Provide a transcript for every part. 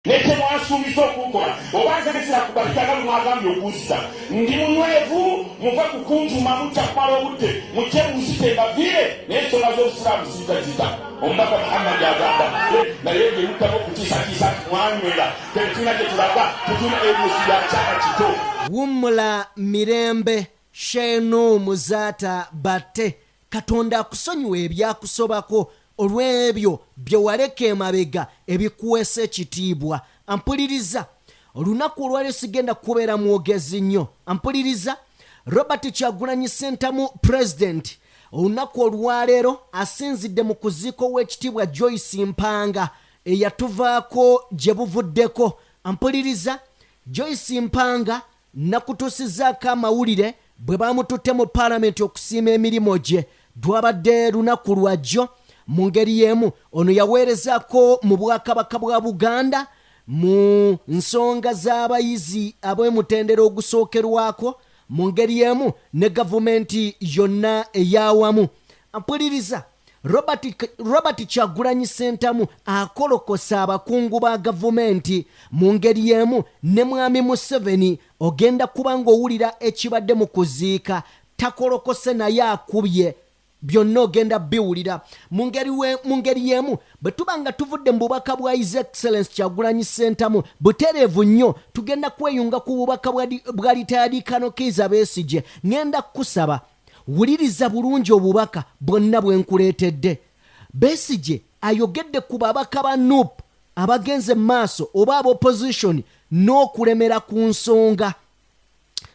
Naye mwansuubiza okunkola oba nze nzira kubalika nga bwe mwagambye okunzita. Ndi munywevu, muve ku kunvuma, mujja kumala obudde, mujje munzite mbaviire, naye ensonga z'Obusiraamu sijja zita. Omubaka Muhammad agamba, naye nge muddamu okutiisatiisa nti mwanywera, tetulina gye tulaga, tetulina ebyo si bya kyana kito. Wummula mirembe Sheenu Muzaata Batte, Katonda akusonyiwe ebyakusobako olw'ebyo bye waleka emabega ebikuweesa ekitiibwa. Ampuliriza, olunaku olwaliro sigenda kubeera mwogezi nnyo. Ampuliriza, Robert Kyagulanyi Ssentamu President olunaku olwaleero asinzidde mu kuziika ow'ekitiibwa Joyce Mpanga eyatuvaako gye buvuddeko. Ampuliriza, Joyce Mpanga Nakutuusizzaako amawulire bwe baamututte mu Palamenti okusiima emirimu gye. Lwabadde lunaku lwa jjo. Mu ngeri y'emu ono yaweerezaako mu Bwakabaka bwa Buganda mu nsonga z'abayizi ab'omutendera ogusookerwako mu ngeri y'emu ne gavumenti yonna ey'awamu. Mpuliriza. Robert, Robert Kyagulanyi Ssentamu akolokosa abakungu ba gavumenti mu ngeri y'emu ne Mwami Museveni. Ogenda kuba ng'owulira ekibadde mu kuziika, takolokose naye akubye byonna ogenda biwulira. Mu ngeri y'emu bwe tuba nga tuvudde mu bubaka bwa His Excellence Kyagulanyi Ssentamu butereevu nnyo, tugenda kweyunga ku bubaka bwa retired Colonel Kiiza Besigye. Ngenda kukusaba Wuliriza bulungi obubaka bwonna bwe nkuleetedde. Besigye ayogedde ku babaka ba nup abagenze mu maaso oba aba opposition n'okulemera ku nsonga.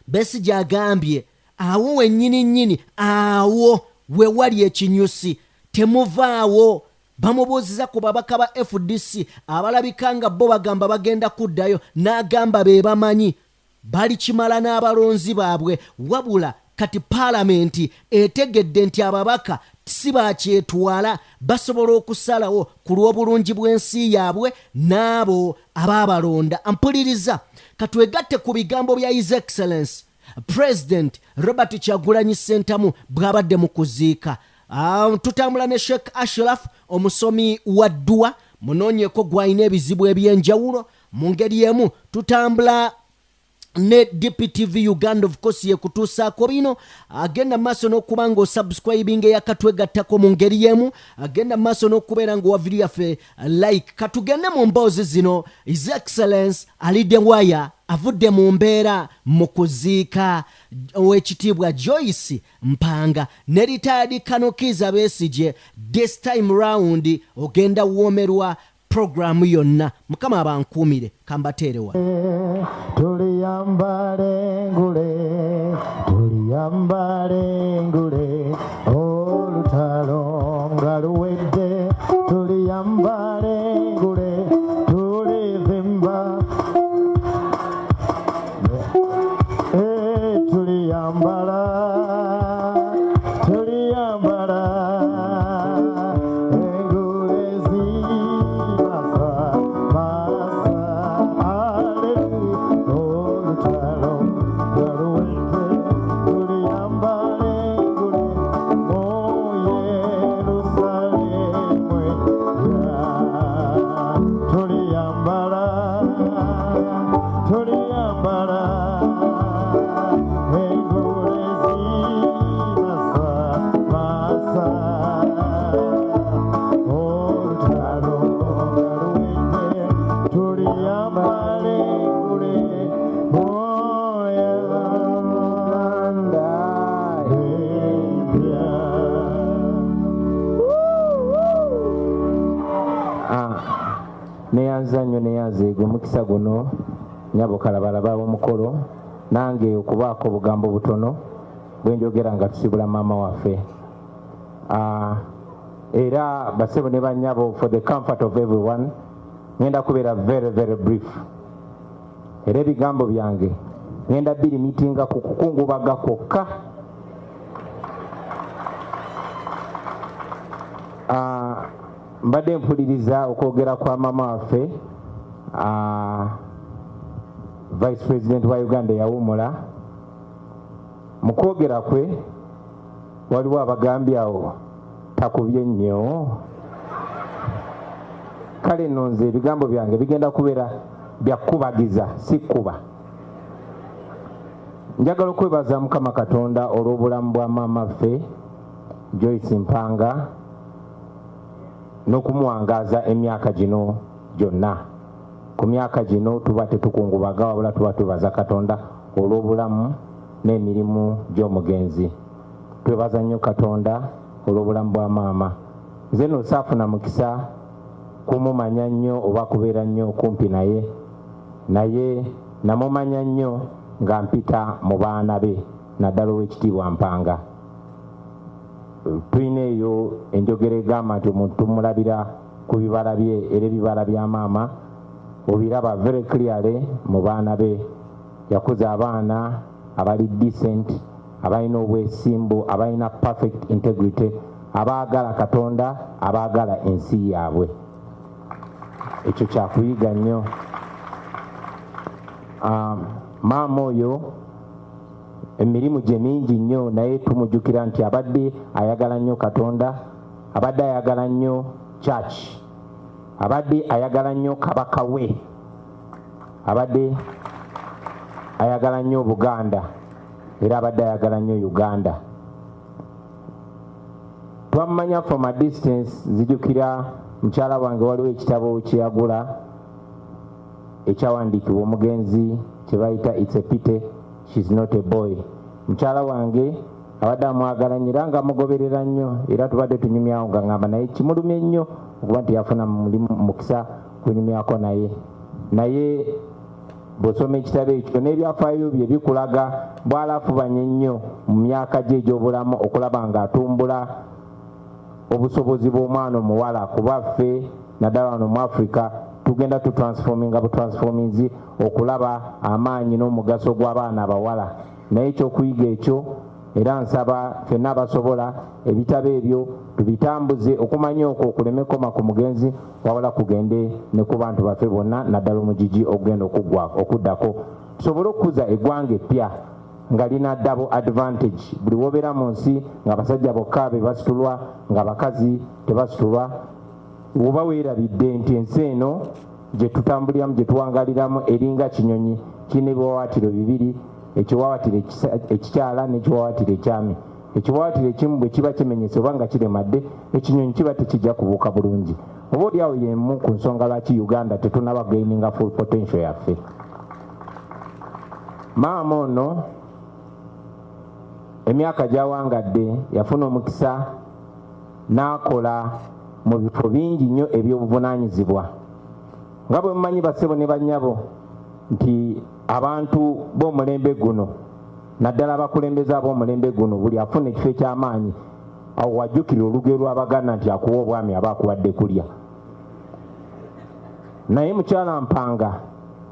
Besigye agambye awo wennyini nnyini awo we wali ekinyusi temuvaawo. Bamubuuziza ku babaka ba fdc abalabika nga bo bagamba bagenda kuddayo n'agamba be bamanyi Balikimala n'abalonzi baabwe wabula kati palamenti etegedde nti ababaka si bakyetwala basobola okusalawo ku lw'obulungi bw'ensi yaabwe n'abo abaabalonda. Mpuliriza katwegatte ku bigambo bya His Excellence President Robert Kyagulanyi Ssentamu bw'abadde mu kuziika. Tutambula ne Sheikh Ashraf omusomi wa dduwa, munoonyeko gw'alina ebizibu eby'enjawulo. Mu ngeri emu tutambula ne DPTV Uganda, of course yekutuusaako bino. Agenda maaso n'okuba nga osubscribing eyakatwegattako. Mu ngeri y'emu agenda maaso n'okubeera nga owa video yaffe like. Katugende mu mboozi zino. His Excellence Alide Waya avudde mu mbeera mu kuziika ow'ekitiibwa Joyce Mpanga ne retired Colonel Kiiza Besigye. This time round ogenda woomerwa Program yonna. Mukama abankuumire, kambateere wano. Tuliyambala engule, tuliyambala engule, olutalo nga luwedde, tuliyambala engule, tulivimba, eh, tuliyambala, tuliyambala engule zimasa masa, aleluya, olutalo nga luwedde, tuliyambala engule mu Yerusalemu empya, tuliyambala, tuliyambala engule zimasa masa, olutalo nga luwedde, tuliyambala engule mu Uganda empya. Ah, neyanza nnyo, neyanzeege omukisa guno nyabo kalabalaba w'omukolo nange okubaako obugambo butono bwenjogera nga tusibula maama waffe. Ah, era basebo ne banyabo, for the comfort of everyone ngenda kubeera very very brief, era ebigambo byange ngenda birimitinga ku kukungubaga kwokka. Ah, mbadde mpuliriza okwogera kwa maama waffe, ah, Vice President wa Uganda eyawummula. Mu kwogera kwe waliwo abagambye awo takubye nnyo. Kale nno nze ebigambo byange bigenda kubeera bya kubagiza, si kuba. Njagala okwebaza Mukama Katonda olw'obulamu bwa maama ffe Joyce Mpanga n'okumuwangaaza emyaka gino gyonna. Ku myaka gino tuba tetukungubaga, wabula tuba twebaza Katonda olw'obulamu n'emirimu gy'omugenzi. Twebaza nnyo Katonda olw'obulamu bwa maama. Nze nno saafuna mukisa kumumanya nnyo oba kubeera nnyo kumpi naye, naye namumanya nnyo nga mpita mu baana be, naddala ow'ekitiibwa Mpanga. Tulina eyo enjogera egamba nti omuntu tumulabira ku bibala bye, era ebibala bya maama obiraba very clearly mu baana be. Yakuza abaana abali decent, abalina obwesimbu, abalina perfect integrity, abaagala Katonda, abaagala ensi yaabwe. Ekyo kyakuyiga nnyo. Maama oyo emirimu gye mingi nnyo, naye tumujjukira nti abadde ayagala nnyo Katonda, abadde ayagala nnyo church, abadde ayagala nnyo Kabaka we, abadde ayagala nnyo Buganda, era abadde ayagala nnyo Uganda. Twamumanya from a distance. Nzijukira mukyala wange waliwo ekitabo kye yagula ekyawandiikibwa omugenzi kye bayita It's a Pity She's Not a Boy. Mukyala wange abadde amwagala nnyo era nga amugoberera nnyo, era tubadde tunyumyawo nga ngamba naye kimulumye nnyo okuba nti yafuna mulimu mukisa kunyumyako naye. Naye bw'osoma ekitabo ekyo n'ebyafaayo bye bikulaga bw'alaafubanye nnyo mu myaka gye egy'obulamu okulaba ng'atumbula obusobozi bw'omwana omuwala, kuba ffe naddala wano mu Africa tugenda tutransforminga butransforminzi okulaba amaanyi n'omugaso gw'abaana abawala. Naye ekyokuyiga ekyo, era nsaba ffenna abasobola ebitabo ebyo tubitambuze, okumanya okwo kuleme koma ku mugenzi, wabula kugende ne ku bantu baffe bonna, naddala omugigi ogenda okuddako, tusobole okukuza eggwanga eppya nga lina double advantage. Buli wobeera mu nsi ng'abasajja bokka be basitulwa, ng'abakazi tebasitulwa, oba weerabidde nti ensi eno gye tutambuliramu, gye tuwangaliramu, eringa kinyonyi kirina ebiwawaatiro bibiri, ekiwawaatiro ekikyala n'ekiwawaatiro ekyami. Ekiwawaatiro ekimu bwe kiba kimenyese oba nga kiremadde, ekinyonyi kiba tekijja kubuuka bulungi. Oba oli awo y'emu ku nsonga lwaki Uganda tetunnaba gaininga full potential yaffe. Maama ono emyaka gy'awangadde yafuna omukisa n'akola mu bifo bingi nnyo eby'obuvunaanyizibwa. Nga bwe mumanyi bassebo ne bannyabo nti abantu b'omulembe guno, naddala abakulembeze ab'omulembe guno, buli afuna ekifo eky'amaanyi awo wajjukira olugero lw'Abaganda nti akuwa obwami aba akuwadde kulya. Naye mukyala Mpanga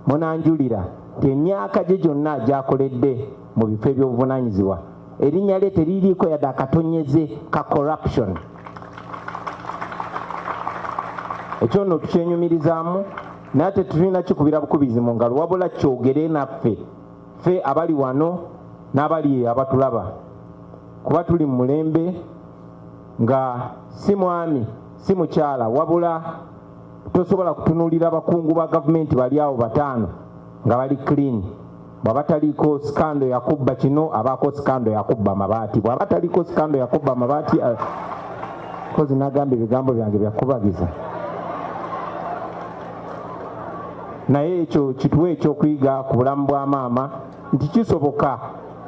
munanjulira nti emyaka gye gyonna gy'akoledde mu bifo eby'obuvunaanyizibwa, erinnya lye teririiko yadde akatonyeze ka corruption. Ekyo nno tukyenyumirizaamu, naye ate tetulina kikubira bukubizi mu ngalo, wabula kyogere naffe ffe abali wano n'abali abatulaba, kuba tuli mu mulembe nga si mwami si mukyala, wabula tosobola kutunuulira bakungu ba gavumenti bali awo bataano nga bali clean. Bw'aba taliiko scandal yakubba kino, abaako scandal yakubba mabaati. Bw'aba taliiko scandal yakubba mabaati, kozi nagamba ebigambo byange byakubagiza. Naye ekyo kituwe ekyokuyiga ku bulamu bwa maama nti kisoboka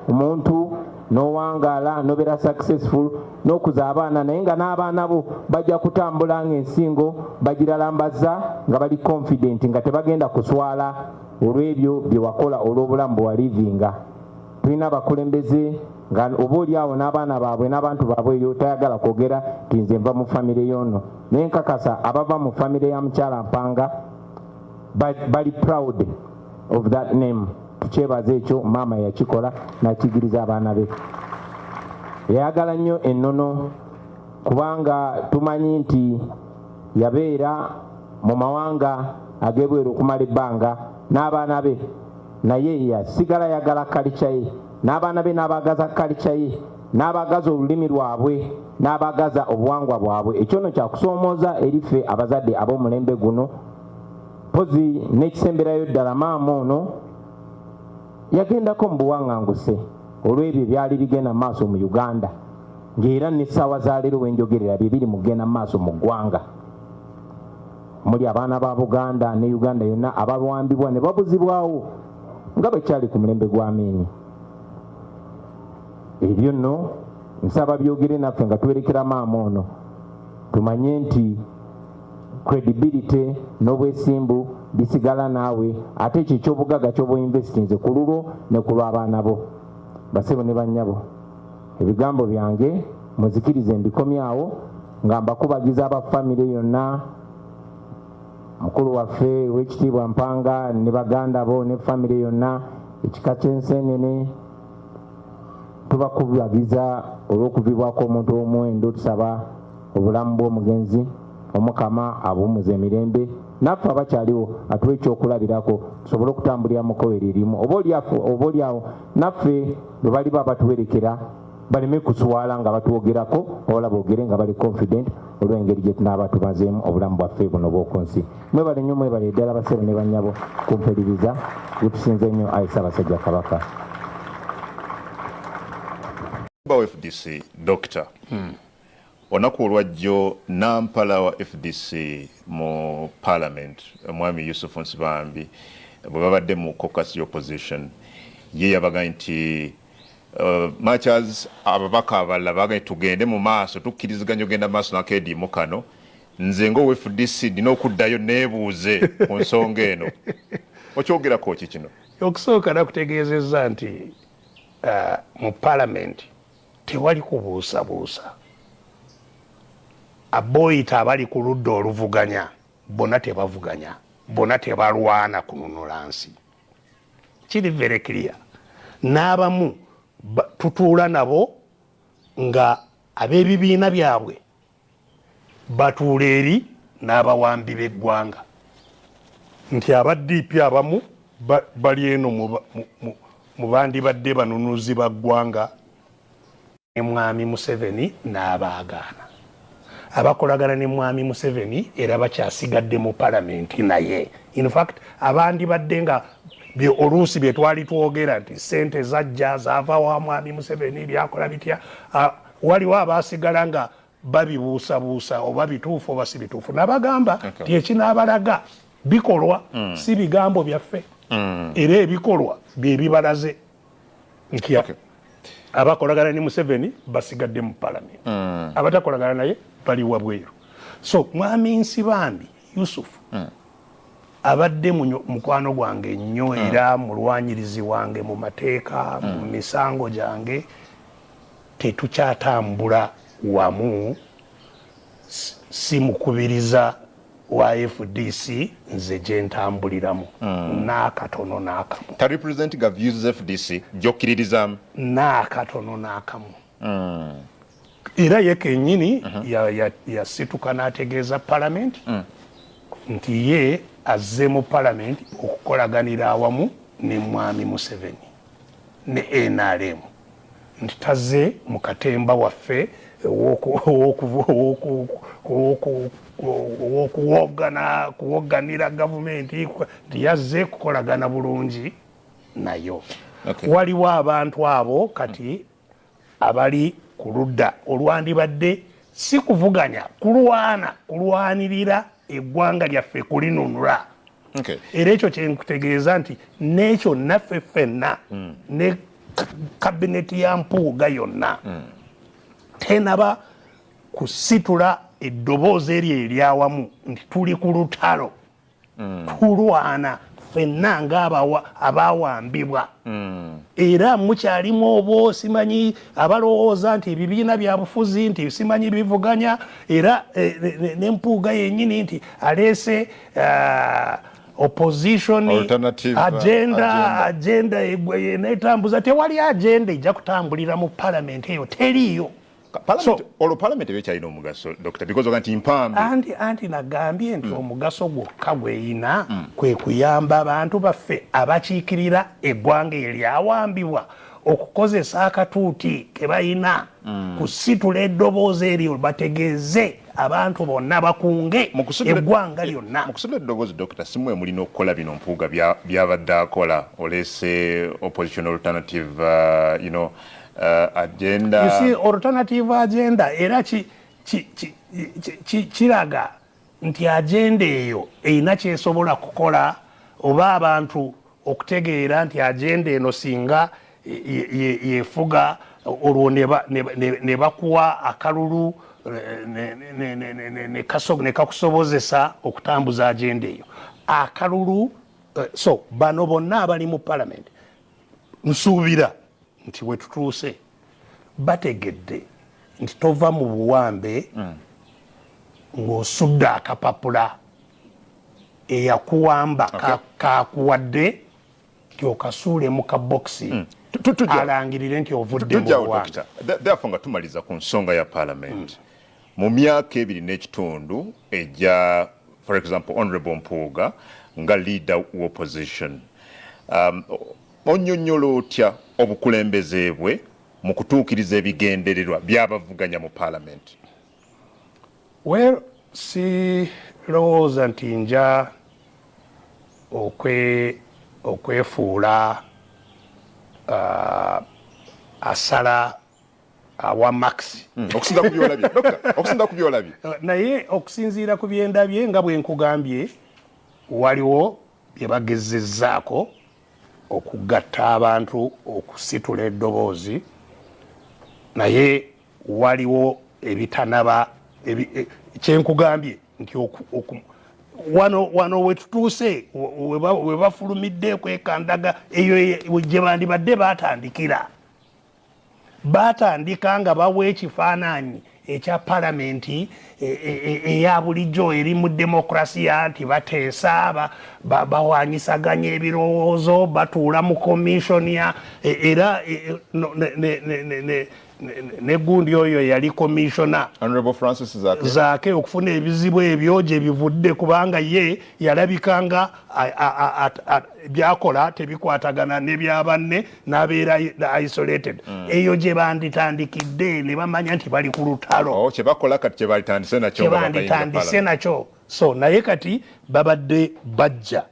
omuntu n'owangaala n'obeera successful n'okuza abaana, naye nga n'abaana bo bajja kutambula ng'ensingo bagiralambaza nga bali confident, nga tebagenda kuswala olw'ebyo bye wakola, olw'obulamu bwe walivinga. Tulina abakulembeze nga oba oli awo n'abaana baabwe n'abantu baabwe eyo tayagala kwogera nti nze nva mu famire y'ono, naye nkakasa abava mu famire ya mukyala Mpanga bali proud of that name. Tukyebaza ekyo maama yakikola n'akigiriza abaana be. Yayagala nnyo ennono, kubanga tumanyi nti yabeera mu mawanga ag'ebweru okumala ebbanga n'abaana be, naye yasigala yagala kalica ye n'abaana be, n'abaagaza kalica ye, n'abaagaza olulimi lwabwe. n'abagaza obuwangwa bwabwe. Ekyo nno kyakusoomooza eri ffe abazadde ab'omulembe guno. Mpozi n'ekisemberayo ddala, maama ono yagendako mu buwaŋŋanguse olw'ebyo ebyali bigenda mu maaso mu Uganda, ng'era n'essaawa za leero wenjogerera bye biri mu kugenda mu maaso mu ggwanga. Muli abaana ba Buganda ne Uganda yonna abawambibwa ne babuzibwawo nga bwe kyali ku mulembe gwa Amiini. Ebyo nno nsaba byogere naffe nga tuwerekera maama ono, tumanye nti credibility n'obwesimbu bisigala naawe, ate ekyo ekyobugagga ky'oba investinze ku lulwo ne ku lw'abaana bo. Basebo ne bannyabo, ebigambo byange muzikirize mbikomyawo nga mbakubagiza aba famire yonna, mukulu waffe ow'ekitiibwa Mpanga ne baganda bo ne famire yonna, ekika ky'Ensenene. Tubakubagiza olw'okuvibwako omuntu ow'omuwendo. Tusaba obulamu bw'omugenzi Omukama abuwummuze emirembe, naffe abakyaliwo atuwe ekyokulabirako tusobole okutambulira mu kkowe erimu, oba oliawo naffe bwe baliba batuwerekera baleme kuswala nga batwogerako, wabula boogere nga bali confident olw'engeri gye tunaaba tumazeemu obulamu bwaffe buno obw'oku nsi. Mwebale nnyo, mwebale ddala basebo ne bannyabo kumpuliriza. Gutusinze nnyo ayi Ssaabasajja Kabaka. Wa FDC Doctor, olunaku olwajjo nampala wa FDC mu parliament Omwami Yusuf Nsibambi bwe babadde mu caucus opposition, ye yabagambye nti much as ababaka abalala bagambye tugende mu maaso, tukkiriziganya ogenda maaso n'akeediimo kano, nze ng'owa FDC nina okuddayo neebuuze ku nsonga eno. Okyogerako ki kino? Okusooka nakutegeezezza nti mu parliament tewali kubuusabuusa, aboyita abali ku ludda oluvuganya bonna tebavuganya, bonna tebalwana kununula nsi. Kiri very clear. N'abamu tutuula nabo nga ab'ebibiina byabwe batuula eri n'abawambi b'eggwanga, nti aba DP abamu bali eno mu bandibadde banunuzi ba ggwanga ne Mwami Museveni n'abaagaana abakolagana ne Mwami Museveni era bakyasigadde mu palamenti. Naye in fact abandibadde nga oluusi bye twali twogera nti sente zajja zaava wa Mwami Museveni byakola bitya, waliwo abasigala nga babibuusabuusa oba bituufu oba si bituufu. Nabagamba nti ekinaabalaga bikolwa, si bigambo byaffe, era ebikolwa bye bibalaze nti abakolagana ne Museveni basigadde mu palamenti, abatakolagana naye bali wabweru. So Mwami Nsibambi Yusuf abadde mukwano gwange nnyo, era mulwanyirizi wange mu mateeka, mu misango gyange. Tetukyatambula wamu, si mukubiriza wa FDC nze gye ntambuliramu n'akatono n'akamu. Ta representinga views FDC gy'okkiririzaamu? N'akatono n'akamu. Era ye kennyini yasituka n'ategeeza palamenti nti ye azze mu palamenti okukolaganira awamu ne Mwami Museveni ne NRM, nti tazze mu katemba waffe ow'okuwogganira gavumenti, nti yazze kukolagana bulungi nayo. Waliwo abantu abo kati abali ku ludda olwandibadde si kuvuganya, kulwana, kulwanirira eggwanga lyaffe kulinunula. Era ekyo kyenkutegeeza nti n'ekyo naffe ffenna ne kabineti ya Mpuuga yonna tenaba kusitula eddoboozi eryo eryawamu nti tuli ku lutalo, tulwana ffenna ng'abawambibwa. Era mukyalimu oba simanyi abalowooza nti ebibiina bya bufuzi nti simanyi bivuganya, era ne Mpuuga yennyini nti aleese opposition agenda, agenda netambuza. Tewali agenda ejja kutambulira mu palamenti eyo, teriiyo. Olwo palamenti ebykyalina omugaso, Doctor, because oga nti mpambe? Anti nagambye nti omugaso gwokka gweyina kwe kuyamba abantu baffe abakiikirira eggwanga eryawambibwa Okukozesa akatuuti ke balina kusitula eddoboozi eryo, bategeeze abantu bonna, bakunge eggwanga lyonna. Mu kusitula eddoboozi, Dokita, simwe mulina okukola bino Mpuuga byabadde akola, oleese opposition alternative agenda. You see, alternative agenda era kiraga nti agenda eyo erina kyesobola kukola, oba abantu okutegeera nti agenda eno singa yefuga, olwo ne bakuwa akalulu ne kakusobozesa okutambuza agenda eyo, akalulu. So bano bonna abali mu parliament, nsuubira nti wetutuuse bategedde nti tova mu buwambe ng'osudde akapapula eyakuwamba kakuwadde nti okasuule mu kabokisi alangirire nti ovudde mu buwambe. Therefore, nga tumaliza ku nsonga ya parliament, mu myaka 2.5 ejja, for example, Honorable Mpuuga nga leader opposition, onyonnyola otya obukulembeze bwe mu kutuukiriza ebigendererwa byabavuganya mu parliament? Well, sirowooza nti nja okwefuula asala awa marks. Okusinza ku byolabye, Doctor, okusinza ku byolabye. Naye okusinziira ku byendabye, nga bwe nkugambye, waliwo bye bagezezzaako okugatta abantu, okusitula eddoboozi, naye waliwo ebitanaba. Kyenkugambye nti wano wetutuuse, we bafulumidde kwekandaga, eyo gye bandibadde batandikira. Batandika nga bawa ekifaananyi ekya palamenti eya bulijjo eri mu demokrasiya, nti bateesa, bawanyisaganya ebirowoozo, batuula mu commission era negundi oyo yali commissioner. Honorable Francis Zake. Zake, okufuna ebizibu ebyo gye bivudde, kubanga ye yalabika nga byakola tebikwatagana nebyabanne, n'abeera isolated. Eyo gye banditandikidde ne bamanya nti bali ku lutalo. Oh, kyebakola kati kyebalitandise nakyo. Kyebanditandise nakyo. So naye kati babadde bajja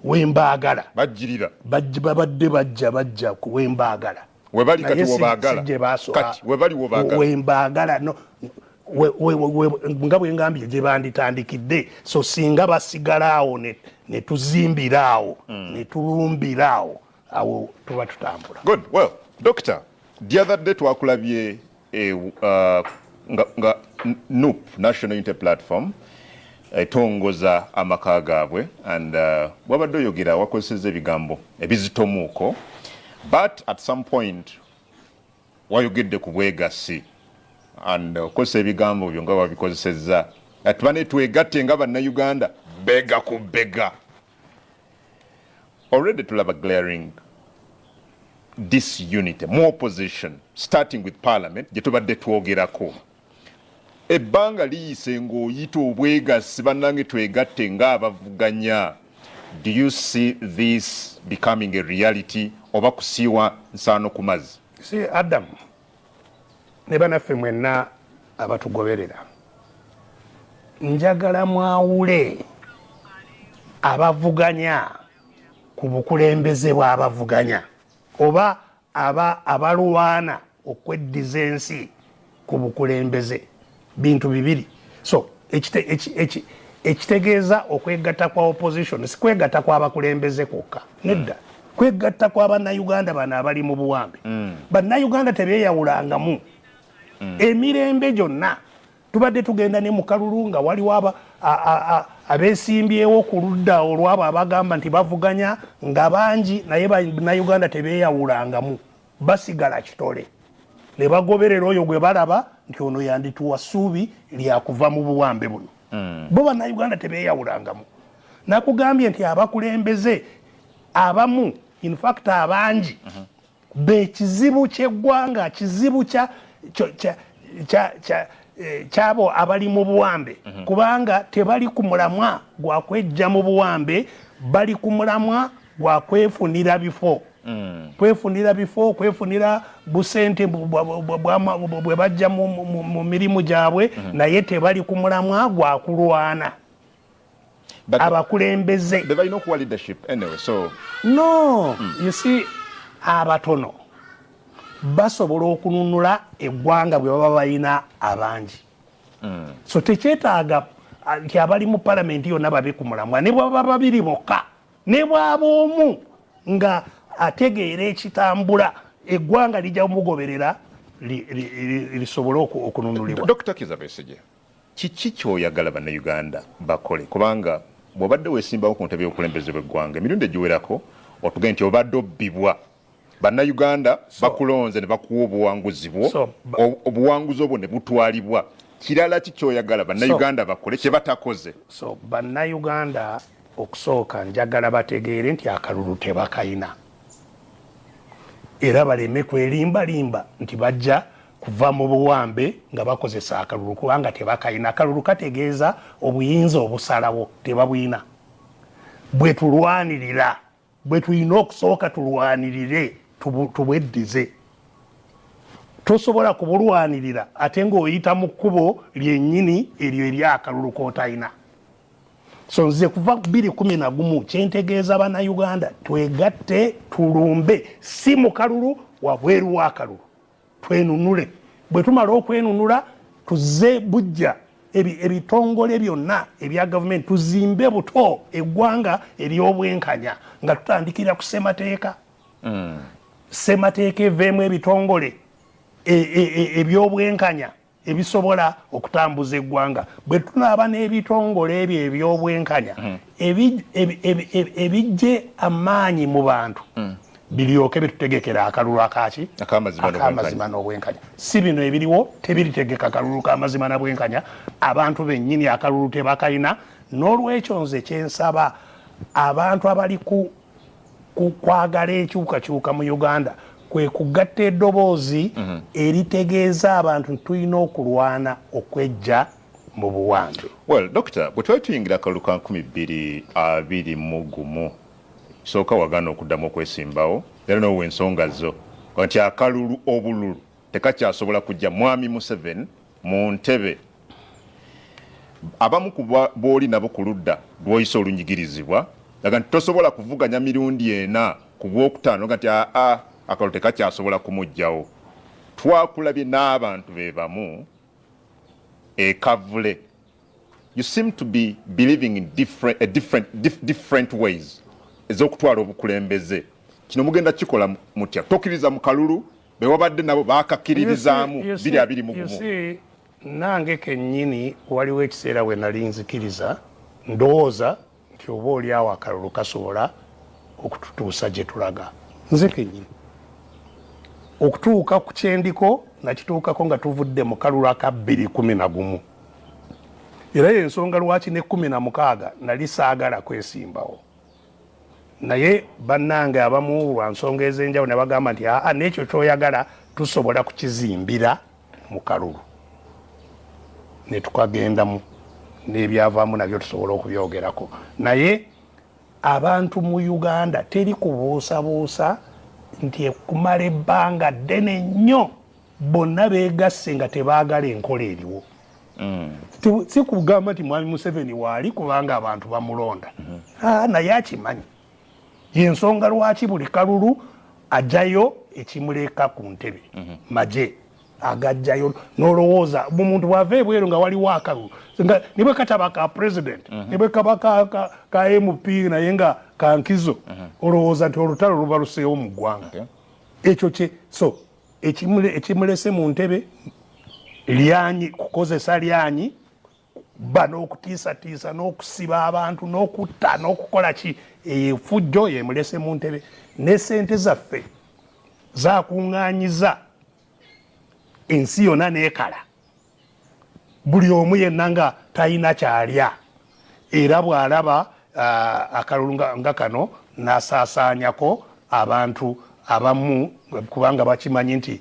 wembaagala. Bajjirira. Babadde bajja kuwembaagala. Webali kati wobaagala, kati webali wobaagala. Wembaagala, no, nga bwe ngambye, gye banditandikidde. So singa basigala awo ne tuzimbira awo, ne tulumbira awo, awo tuba tutambula. Good. Well, Doctor, the other day twakulabye nga NUP, National Unity Platform, etongoza amaka gaabwe, and wabadde oyogera, wakozesezza ebigambo ebizitomuuko, but at some point wayogedde ku bwegassi and okozesa ebigambo byo nga wabikozesezza ati bane twegatte nga Bannayuganda bega ku bega. Already tulaba glaring disunity mu opposition, starting with parliament gye tubadde twogerako. Ebbanga liyise ng'oyita obwegassi, bannange twegatte ng'abavuganya. Do you see this becoming a reality oba kusiiwa nsaano ku mazzi? Si Adam ne banaffe mwenna abatugoberera, njagala mwawule abavuganya ku bukulembeze bw'abavuganya oba abalwana okweddiza ensi ku bukulembeze. Bintu bibiri. So ekitegeeza okwegatta kwa opposition si kwegatta kw'abakulembeze kwokka, nedda, kwegatta kwa Bannayuganda bano abali mu buwambe. Bannayuganda tebeeyawulangamu. Emirembe gyonna tubadde tugenda ne mukalulu nga waliwo abeesimbyewo ku ludda olwabo abagamba nti bavuganya nga bangi, naye Bannayuganda tebeeyawulangamu, basigala kitole ne bagoberera oyo gwe balaba nti ono yandituwa ssuubi lyakuva mu buwambe buno. Bo Bannayuganda tebeeyawulangamu. Nakugambye nti abakulembeze abamu, in fact abangi, bekizibu ky'eggwanga, kizibu kyabo abali mu buwambe, kubanga tebali ku mulamwa gwa kwejja mu buwambe, bali ku mulamwa gwa kwefunira bifo. Kwefunira bifo, kwefunira busente bwe bajja mu mirimu gyabwe, naye tebali ku mulamwa gwa kulwana. Abakulembeze bebalina okuwa leadership anyway, so no. You see, abatono basobola okununula eggwanga bwe baba balina abangi. So tekyetaaga nti abali mu palamenti yonna babe ku mulamwa, ne bwaba babiri bokka, ne bwaba omu nga ategeera ekitambula, eggwanga lijja kumugoberera lisobole okununulibwa. Dr. Kizza Besigye, kiki ky'oyagala bannayuganda bakole? Kubanga bw'obadde weesimbawo ku ntebe y'obukulembeze bw'eggwanga emirundi egiwerako, otugambye nti obadde obbibwa. Bannayuganda bakulonze ne bakuwa obuwanguzi bwo, obuwanguzi obwo ne butwalibwa. Kirala ki ky'oyagala bannayuganda bakole kye batakoze? So bannayuganda okusooka njagala bategeere nti akalulu tebakayina, era baleme kwerimbalimba nti bajja kuva mu buwambe nga bakozesa akalulu, kubanga tebakayina. Akalulu kategeeza obuyinza obusalawo, tebabuyina. Bwe tulwanirira, bwe tulina okusooka tulwanirire tubweddize. Tosobola kubulwanirira ate ng'oyita mu kkubo lyennyini eryo eryakalulu k'otalina. So nze kuva 2011 kyentegeeza bannayuganda, twegatte tulumbe, si mu kalulu, wabweru w'akalulu, twenunule. Bwe tumala okwenunula, tuzze bujja ebitongole byonna ebya gavumenti, tuzimbe buto eggwanga ery'obwenkanya nga tutandikira ku ssemateeka. Ssemateeka eveemu ebitongole eby'obwenkanya ebisobola okutambuza eggwanga. Bwe tunaaba n'ebitongole ebyo eby'obwenkanya ebijje amaanyi mu bantu, biryoke bitutegekera akalulu akaki akamazima n'obwenkanya. Si bino ebiriwo tebiritegeka akalulu k'amazima n'obwenkanya, abantu bennyini akalulu tebakayina. N'olwekyo nze kyensaba abantu abali ku kwagala enkyukakyuka mu Uganda kwe kugatta eddoboozi eritegeeza abantu tulina okulwana okwejja mu buwambe. Well, Doctor, bwe twali tuyingira akalulu ka 2021, sooka wagaana okuddamu okwesimbawo, era n'owa ensonga zo nti akalulu obululu tekakyasobola kujja Mwami Museveni mu ntebe. Abamu ku booli nabo ku ludda lw'oyise olunyigirizibwa laga nti tosobola kuvuganya mirundi ena ku gwokutaano, nga nti aa akalulu tekakyasobola kumuggyawo. Twakulabye n'abantu be bamu ekavule. You seem to be believing in different ways ez'okutwala obukulembeze. Kino mugenda kikola mutya? Tokkiriza mu kalulu be wabadde nabo baakakkiririzaamu 2021. Nange kennyini waliwo ekiseera we nali nzikiriza, ndowooza nti oba oli awo akalulu kasobola okututuusa gye tulaga. Nze kennyini okutuuka ku kyendiko nakituukako nga tuvudde mu kalulu aka 2011, era y'ensonga lwaki ne 16 nali saagala kwesimbawo. Naye bannange abamu lwa nsonga ez'enjawulo ne bagamba nti aa n'ekyo ky'oyagala tusobola kukizimbira mu kalulu, ne tukagendamu n'ebyavaamu nabyo tusobola okubyogerako. Naye abantu mu Uganda teri kubuusabuusa nti ekumala ebbanga ddene nnyo bonna beegasse nga tebaagala enkola eriwo. Si kugamba nti Mwami Museveni waali kubanga abantu bamulonda, naye akimanyi yensonga lwaki buli kalulu ajjayo ekimuleka ku ntebe, maje agajjayo. N'olowooza omuntu bw'ava ebweru nga waliwo akalulu, ne bwe kataba ka president, ne bwe kaba ka MP naye nga kankizo, olowooza nti olutalo luba luseewo mu ggwanga. Ekyo kye so ekimulese mu ntebe lyanyi, kukozesa lyanyi ba n'okutiisatiisa n'okusiba abantu n'okutta n'okukola ki, efujjo yemulese mu ntebe. Ne sente zaffe zakuŋŋaanyiza ensi yonna neekala, buli omu yenna nga talina kyalya, era bw'alaba akalulu nga kano n'asaasaanyako abantu abamu, kubanga bakimanyi nti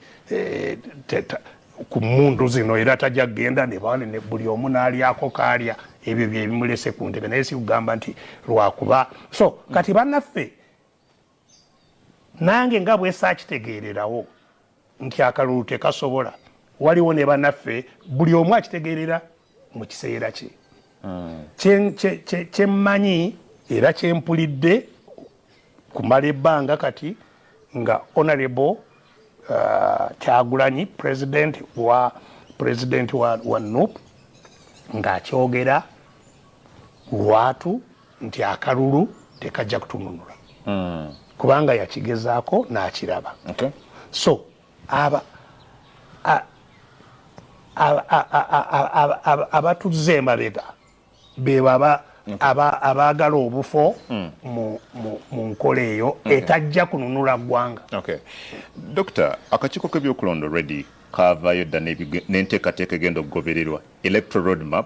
ku mmundu zino era tajja kugenda, ne buli omu n'alyako kaalya. Ebyo bye bimulese ku ntebe, naye si kugamba nti lwakuba. So kati bannaffe Nange nga bwe saakitegeererawo nti akalulu tekasobola, waliwo ne bannaffe buli omu akitegeerera mu kiseera kye. Kyemmanyi era kyempulidde kumala ebbanga kati nga Honorable Kyagulanyi, president wa NUP, ng'akyogera lwatu nti akalulu tekajja kutununula, kubanga yakigezaako n'akiraba. So abatuzze emabega be baba abaagala obufo mu nkola eyo etajja kununula ggwanga. Dokita, akakiiko k'ebyokulonda already kaavaayo dda n'enteekateeka egenda okugobererwa, electoral roadmap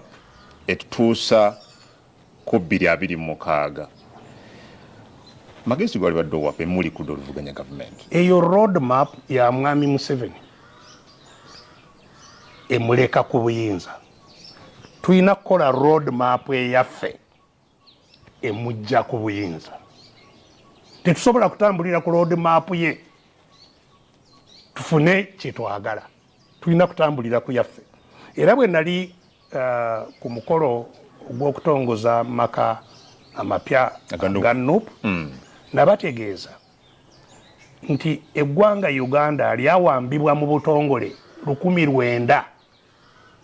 etutuusa ku 2026. Magezi gwali badde owaffe muli kudda oluvuganya gavumenti. Eyo roadmap ya Mwami Museveni emuleka ku buyinza. Tulina kukola roadmap eyaffe emujja ku buyinza. Tetusobola kutambulira ku roadmap ye tufune kyetwagala, tulina kutambulira ku yaffe. Era bwe nali ku mukolo ogw'okutongoza maka amapya aga NUP, nabategeeza nti eggwanga Uganda lyawambibwa mu butongole 1900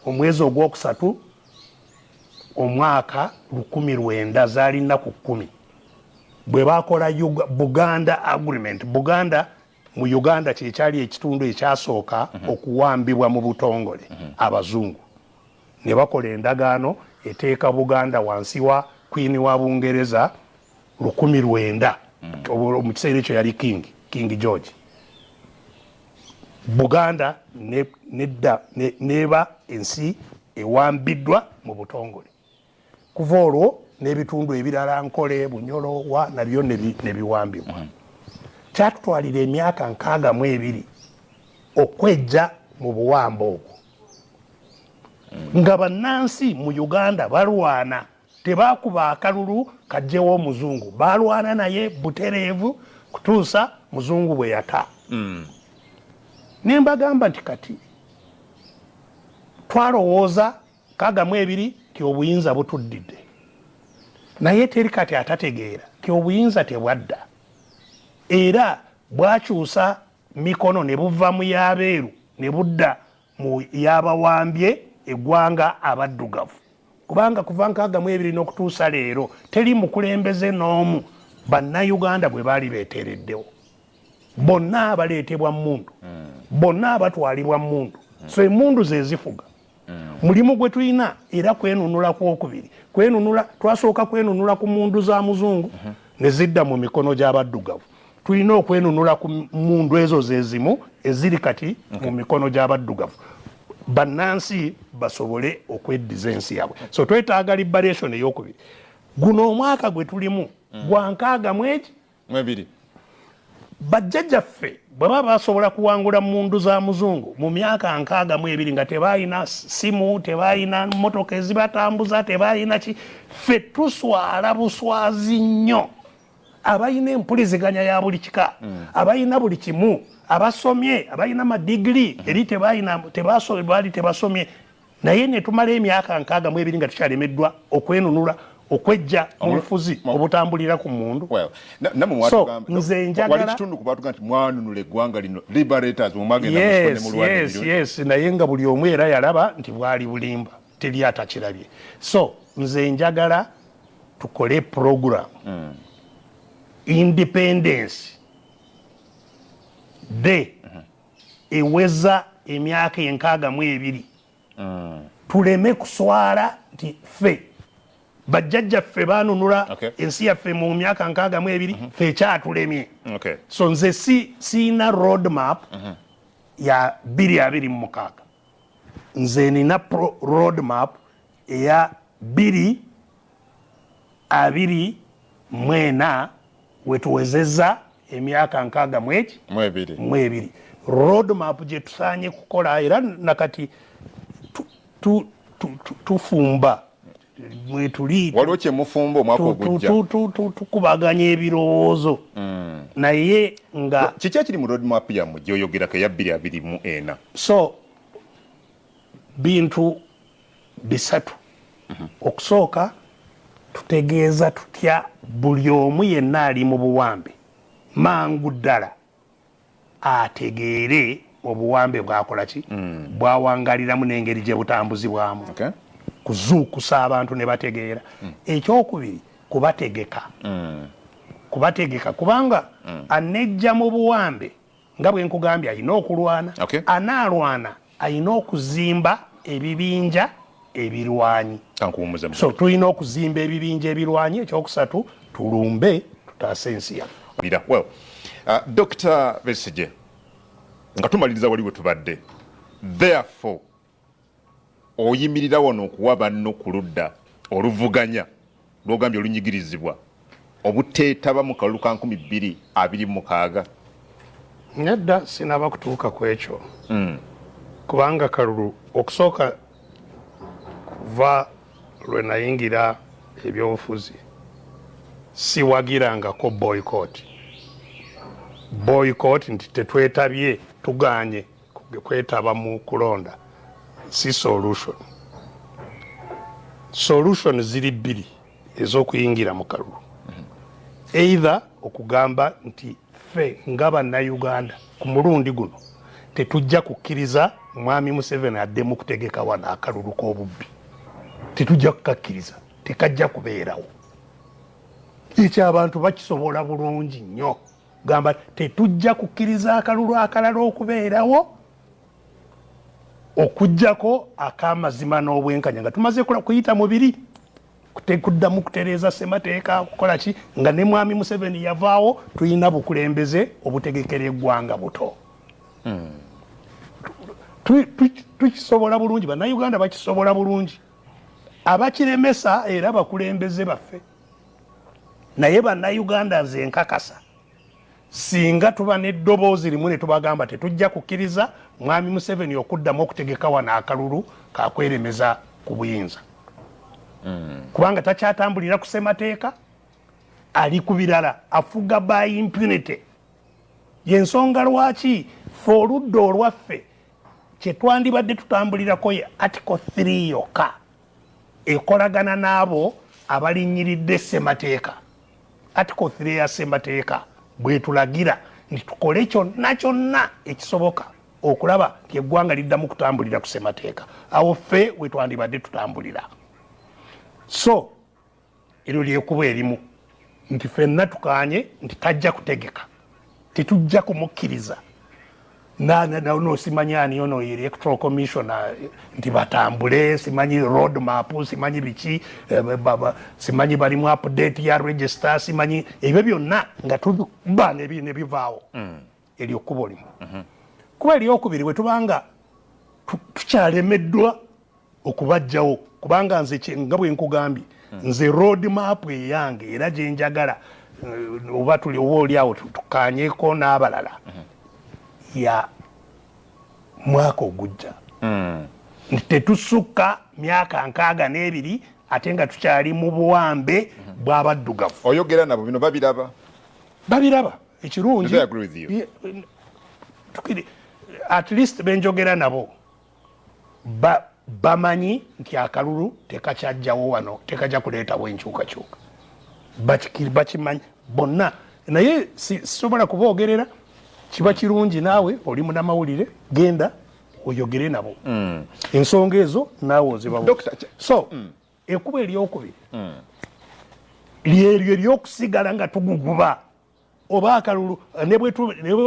omwezi ogwokusatu omwaka 1900, zaali nnaku 10, bwe bakola Buganda Agreement. Buganda mu Uganda kyekyali ekitundu ekyasooka okuwambibwa mu butongole abazungu, ne bakola endagaano eteeka Buganda wansi wa Queen wa Bungereza 1900. Mu kiseera ekyo yali King George. Buganda nedda neba ensi ewambiddwa mu butongole. Kuva olwo n'ebitundu ebirala Nkole, Bunyoro wa nabyo ne biwambibwa. Kyatutwalira emyaka 62 okwejja mu buwambe obwo. Nga bannansi mu Uganda balwana, tebakuba akalulu kajjewo omuzungu, balwana naye butereevu kutuusa muzungu bwe yata. Ne mbagamba nti kati twalowooza 62 nti obuyinza butuddidde, naye teri kati atategeera nti obuyinza tebwadda, era bwakyusa mikono ne buva mu y'abeeru ne budda mu y'abawambye eggwanga abaddugavu. Kubanga kuva 62 n'okutuusa leero teri mukulembeze n'omu bannayuganda bwe baali beeteereddewo. Bonna abaleetebwa mmundu, bonna abatwalibwa mmundu. So emmundu ze zifuga. Mulimu gwe tulina era kwenunula kwokubiri. Kwenunula, twasooka kwenunula ku mmundu za muzungu ne zidda mu mikono gy'abaddugavu. Tulina okwenunula ku mmundu ezo ze zimu eziri kati mu mikono gy'abaddugavu, bannansi basobole okweddiza ensi yaabwe. So twetaaga liberation eyokubiri. Guno omwaka gwe tulimu gwa 62. Bajjajjaffe bwe baba basobola kuwangula mmundu za muzungu mu myaka 62 nga tebalina simu, tebalina mmotoka ezibatambuza, tebalina ki, ffe tuswala buswazi nnyo. Abalina empuliziganya ya buli kika, abalina buli kimu, abasomye, abalina madigiri, eri tebalina, baali tebasomye, naye ne tumala emyaka 62 nga tukyalemeddwa okwenunula, okwejja mu bufuzi obutambulira ku mmundu. So nze njagala kitundu ku baatuga nti mwanunula eggwanga lino, liberators, mwagenda mu mulwana. Yes, naye nga buli omu era yalaba nti bwali bulimba, teri atakirabye. So nze njagala tukole program Independence Day eweza emyaka 62, tuleme kuswala nti ffe bajjajjaffe banunula ensi yaffe mu myaka 62, ffe ekyatulemye. So nze siina road map ya 2026. Nze nina road map eya 2024 wetuwezezza emyaka 62. Road map gye tusaanye kukola, era nakati tufumba mwetuli waliwo kyemufumba omwaka ogujja, tukubaganya ebirowoozo. Naye nga kiki ekiri mu roadmap yammwe gyoyogerako eya 2024? So bintu bisatu. Okusooka, tutegeeza tutya buli omu yenna ali mu buwambe mangu ddala ategeere obuwambe bwakola ki, bwawangaliramu n'engeri gye butambuzibwamu, kuzuukusa abantu ne bategeera. Ekyokubiri, kubategeka, kubategeka, kubanga anejja mu buwambe nga bwe nkugambye alina okulwana. Anaalwana alina okuzimba ebibinja ebirwanyi. Kankuwummuze. So tulina okuzimba ebibinja ebirwanyi. Ekyokusatu, tulumbe tutaase ensi yaffe. Well, Dr. Besigye, nga tumaliriza wali we tubadde, therefore oyimirira wano okuwa banno ku ludda oluvuganya lwogambye olunyigirizibwa obuteetaba mu kalulu ka 2026? Nedda, sinaba kutuuka ku ekyo, kubanga kalulu okusooka, kuva lwe nayingira ebyobufuzi siwagirangako boycott. Boycott nti tetwetabye, tuganye kwetaba mu kulonda, si solution. Solution ziri bbiri ez'okuyingira mu kalulu: either okugamba nti ffe nga Bannayuganda ku mulundi guno tetujja kukkiriza Mwami Museveni addemu kutegeka wano akalulu k'obubbi, tetujja kukakkiriza, tekajja kubeerawo. Ekyo abantu bakisobola bulungi nnyo, gamba tetujja kukkiriza akalulu akalala okubeerawo okugjako ak'amazima n'obwenkanya, nga tumaze kuyita mubiri kuddamu kutereeza ssemateeka, kukola ki, nga ne Mwami Museveni yavaawo, tulina bukulembeze obutegekera eggwanga buto. Tukisobola bulungi, Bannayuganda bakisobola bulungi. Abakiremesa era bakulembeze baffe, naye Bannayuganda nze nkakasa singa tuba n'eddoboozi limu ne tubagamba tetujja kukkiriza Mwami Museveni okuddamu okutegeka wano akalulu kakweremeza ku buyinza, kubanga takyatambulira ku ssemateeka, ali ku birala, afuga by impunity. Yensonga lwaki fe oludda olwaffe kyetwandibadde tutambulirako ye Article 3 yokka ekolagana n'abo abalinyiridde ssemateeka. Article 3 ya ssemateeka bwetulagira nti tukole kyonna kyonna ekisoboka okulaba nti eggwanga liddamu kutambulira ku ssemateeka. Awo ffe wetwandibadde tutambulira. So eryo lyekuba erimu, nti ffenna tukanye nti tajja kutegeka, tetujja kumukkiriza. No simanyi ani ono electoral commissioner nti batambule, simanyi road map, simanyi biki, simanyi balimu update ya register, simanyi ebyo byonna, nga tuba nebivaawo. Eryo kkubo limu. Kuba eryokubiri, bwe tubanga tukyalemeddwa okubajjawo, kubanga nze nga bwe nkugambye, nze road map eyange era gyenjagala, oba tuli oba oli awo tukanyeko n'abalala, ya mwaka ogujja, nti tetusukka myaka 62 ate nga tukyali mu buwambe bw'abaddugavu. Oyogera nabo, bino babiraba? Babiraba. Ekirungi Do they agree with you? At least benjogera nabo bamanyi nti akalulu tekakyajjawo wano, tekajja kuleetawo enkyukakyuka. Bakimanyi bonna, naye sisobola kuboogerera. Kiba kirungi naawe oli munamawulire, genda oyogere nabo ensonga ezo, naawe ozibabuuza. So ekkubo eryokubiri lyeryo eryokusigala nga tuguguba oba akalulu, ne bwe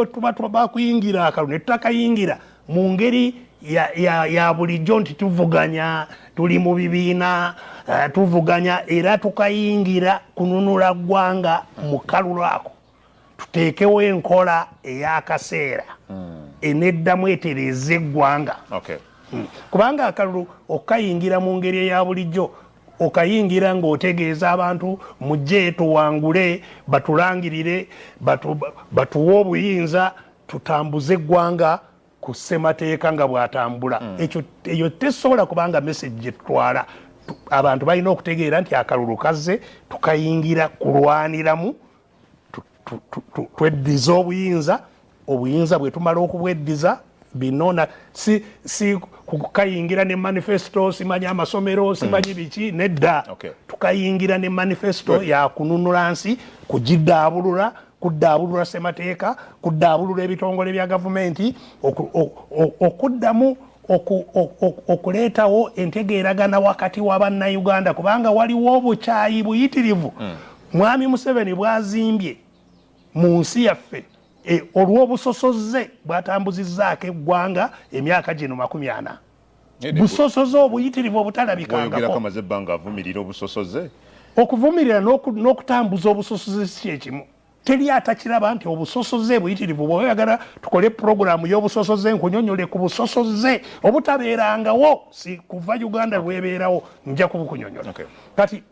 tuba bakuyingira akalulu ne tutakayingira mu ngeri ya bulijjo nti tuvuganya, tuli mu bibiina, tuvuganya, era tukayingira kununula ggwanga mu kalulu ako, tuteekewo enkola ey'akaseera eneddamu etereeza eggwanga. Kubanga akalulu okayingira mu ngeri eya bulijjo, okayingira ng'otegeeza abantu mujje tuwangule, batulangirire, batuwe obuyinza, tutambuze eggwanga ku ssemateeka nga bw'atambula. Ekyo eyo tesobola, kubanga message gye tutwala, abantu balina okutegeera nti akalulu kazze tukayingira kulwaniramu. Tweddiza obuyinza, obuyinza bwe tumala okubweddiza binona si kukayingira ne manifesto, simanyi amasomero, simanyi biki, nedda. Tukayingira ne manifesto ya kununula nsi, kugiddaabulula, kuddaabulula ssemateeka, kuddaabulula ebitongole bya gavumenti, okuddamu okuleetawo entegeeragana wakati wa bannayuganda, kubanga waliwo obukyayi buyitirivu Mwami Museveni bwazimbye mu nsi yaffe olw'obusosoze bwatambuzizzaako eggwanga emyaka gino 40. Busosoze obuyitirivu obutalabikangako. Amaze ebbanga avumirira obusosoze. Okuvumirira n'okutambuza obusosoze si kyekimu. Teri atakiraba nti obusosoze buyitirivu. Bw'oba oyagala tukole puroguraamu y'obusosoze, nkunyonyole ku busosoze obutabeerangawo si kuva Uganda lwebeerawo, nja kubukunyonyola. Kati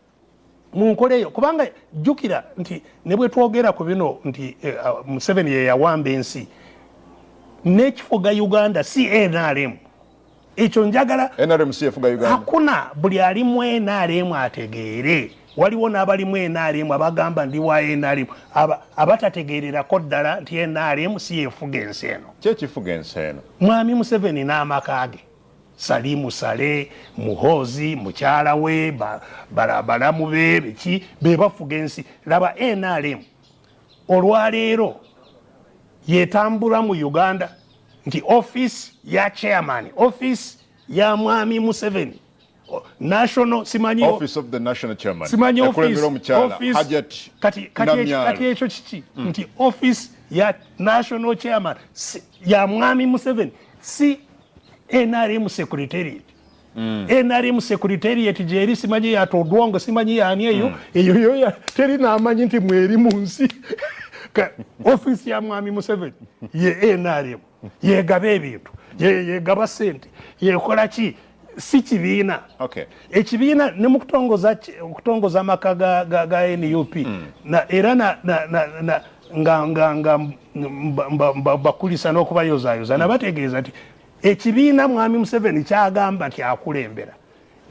mu nkola eyo, kubanga jjukira nti ne bwe twogera ku bino nti Museveni ye yawamba ensi n'ekifuga Uganda si NRM. Ekyo njagala NRM si efuga Uganda. Hakuna, buli alimu NRM ategeere. Waliwo n'abalimu NRM abagamba ndi wa NRM, abatategeererako ddala nti NRM si yefuga ensi eno. Ki ekifuga ensi eno? Mwami Museveni n'amaka ge, Salimu Saleh, Muhoozi, mukyala we, balamu be, biki, be bafuga ensi. Laba NRM olwaleero yetambula mu Uganda nti office ya chairman, office ya Mwami Museveni, national simanyi office of the national chairman, simanyi ekulembera omukyala Hajat Namyalo. Kati ekyo kiki? Nti office ya national chairman ya Mwami Museveni si NRM secretariat. NRM secretariat gyeri simanyi ya Todwongo, simanyi yani eyo, eyo yo teri n'amanyi nti mweri mu nsi. Office ya Mwami Museveni ye NRM yegaba ebintu, yegaba sente, yekola ki? Si kibiina. Ekibiina ne mu kutongoza amaka ga NUP, era nga bakulisa n'okubayozaayoza, nabategeeza nti ekibiina Mwami Museveni kyagamba nti akulembera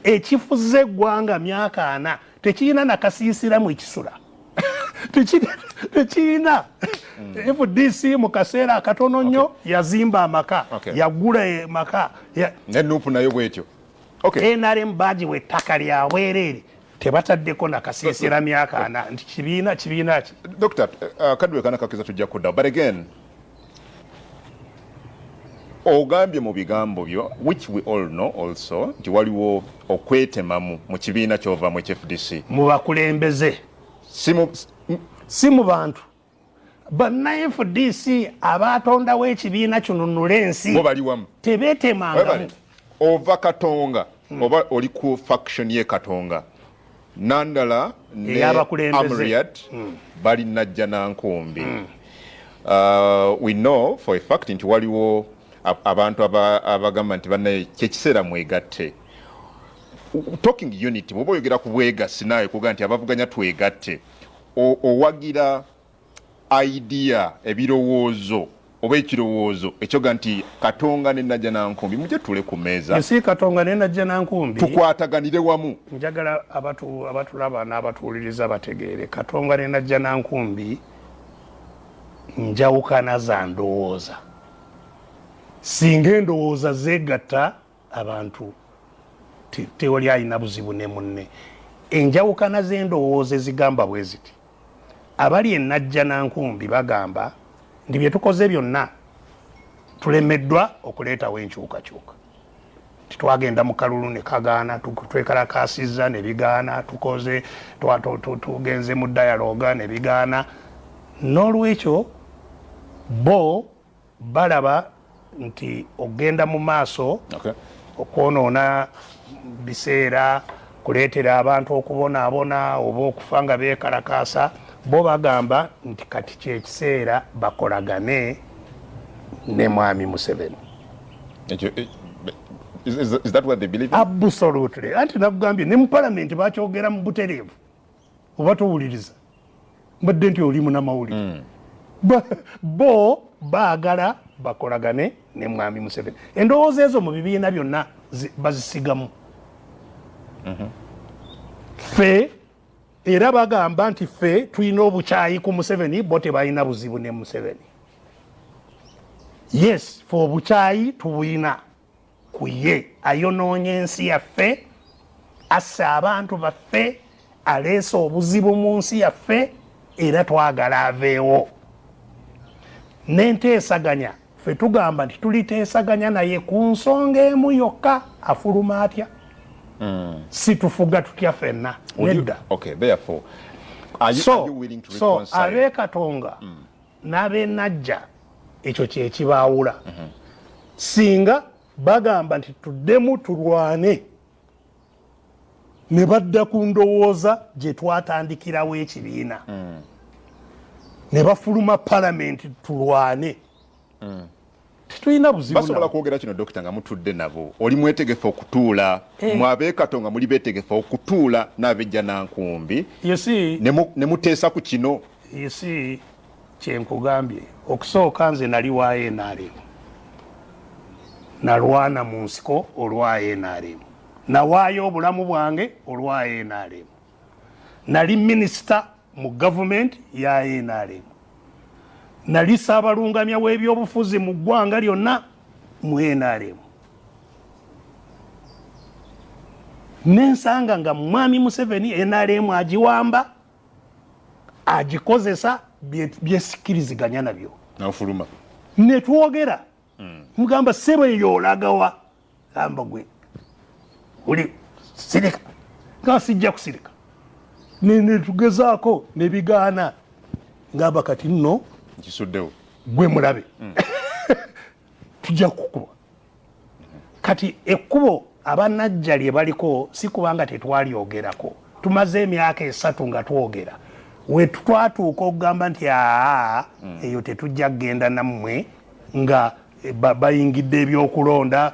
ekifuze eggwanga myaka 4 tekirina nakasiisiramu ekisula. Tekirina. FDC mu kaseera akatono nnyo yazimba amaka, yagula amaka. Ne NUP nayo bwetyo. NRM bagiwa ettaka lya bwereere, tebataddeko nakasiisira myaka 4 nti kibiina kibiina ki. Doctor, kadwe kana kakiza tujja kudda. But again, ogambye mu bigambo byo, which we all know also, nti waliwo okwetemamu mu kibiina ky'ovaamu FDC. Mu bakulembeze. Si mu bantu. Banna FDC abatondawo ekibiina kinunula ensi. Bo bali wamu. Tebeetemangamu. Ova Katonga, oba oli ku faction ye Katonga. Nandala ne Amriat bali Najja Nankumbi. We know for a fact nti waliwo abantu abagamba nti bannaye kyekiseera mwegatte. Talking unity, bw'oba oyogera ku bwegassi naawe kuga nti abavuganya twegatte, owagira idea, ebirowoozo oba ekirowoozo ekyoga nti Katonga ne Najja Nankumbi mujje tule ku mmeeza. Si Katonga ne Najja Nankumbi, tukwataganire wamu. Njagala abatulaba n'abatuwuliriza bategeere Katonga ne Najja Nankumbi njawukana za ndowooza. Singa endowooza zeegatta abantu tewali alina buzibu ne munne. Enjawukana z'endowooza ezigamba bwe ziti, abali e Najja Nankumbi bagamba nti bye tukoze byonna tulemeddwa okuleetawo enkyukakyuka. Titwagenda mu kalulu ne kagaana, twekalakaasizza ne bigaana, tukoze tugenze mu dialogue ne bigaana. N'olwekyo bo balaba nti ogenda mu maaso okwonoona biseera, kuleetera abantu okubonaabona oba okufa nga beekalakaasa. Bo bagamba nti kati kyekiseera bakolagane ne Mwami Museveni. Is that what they believe? Absolutely. Anti nakugambye ne mu parliament bakyogera mu butereevu, oba towuliriza mbadde nti oli munnamawulire. Bo baagala bakolagane ne Mwami Museveni. Endowooza ezo mu bibiina byonna bazisigamu. Ffe Era bagamba nti ffe tulina obukyayi ku Museveni, bo tebalina buzibu ne Museveni. Yes, fe obukyayi tubulina ku ye, ayonoonye ensi yaffe, asse abantu baffe, aleese obuzibu mu nsi yaffe, era twagala aveewo. N'enteesaganya, ffe tugamba nti tuliteesaganya naye ku nsonga emu yokka, afuluma atya? Si tufuga tutya ffenna? Nedda. Okay, therefore, are you, So, are you willing to so reconcile? Ab'ekatonga n'ab'enajja, ekyo kyekibaawula. Singa bagamba nti tuddemu tulwane ne badda ku ndowooza gye twatandikirawo ekibiina ne bafuluma palamenti tulwane, tetulina buzibu Basobola nabo. Kwogera kino, dokita, nga mutudde nabo, oli mwetegefu okutuula? Eh. Mwe abeekato nga muli beetegefu okutuula n'abejja nankumbi You see, ne muteesa ku kino? You see, kyenkugambye, okusooka nze nali wa NRM, nalwana mu nsiko olwa NRM, nawaayo obulamu bwange olwa NRM, nali minisita mu gavumenti ya NRM, nali saabalungamya w'ebyobufuzi mu ggwanga lyonna mu NRM, nensanga nga mwami Museveni NRM agiwamba, agikozesa byesikiriziganya nabyo. Nafuluma. Netwogera, mugamba, "Sebo, eyo olagawa?" Gamba, "Gwe oli sirika." Nga sijja kusirika. Netugezaako nebigaana, ngamba, "Kati nno Nkisuddewo. Gwe mulabe, tujja kukuba." Kati ekkubo abanajja lye baliko, si kubanga tetwalyogerako, tumaze emyaka 3 nga twogera. We twatuuka okugamba nti aa, eyo tetujja kugenda nammwe, nga bayingidde ebyokulonda,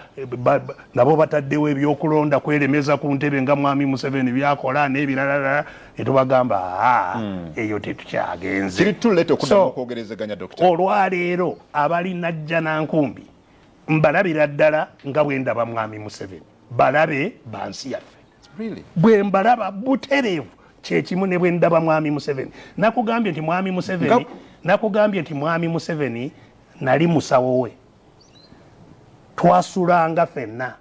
nabo bataddewo ebyokulonda kweremeza ku ntebe nga mwami Museveni byakola n'ebiralala, netubagamba, aa, eyo tetukyagenze. Kiri too late okuddamu So, okwogerezeganya, dokita? Olwaleero abali Najja Nankumbi mbalabira ddala nga bwe ndaba mwami Museveni, balabe bansi yaffe. Really? Bwe mbalaba butereevu kyekimu ne bwe ndaba mwami Museveni. Nakugambye nti mwami Museveni, nakugambye nti mwami Museveni nali musawo we, twasulanga ffenna,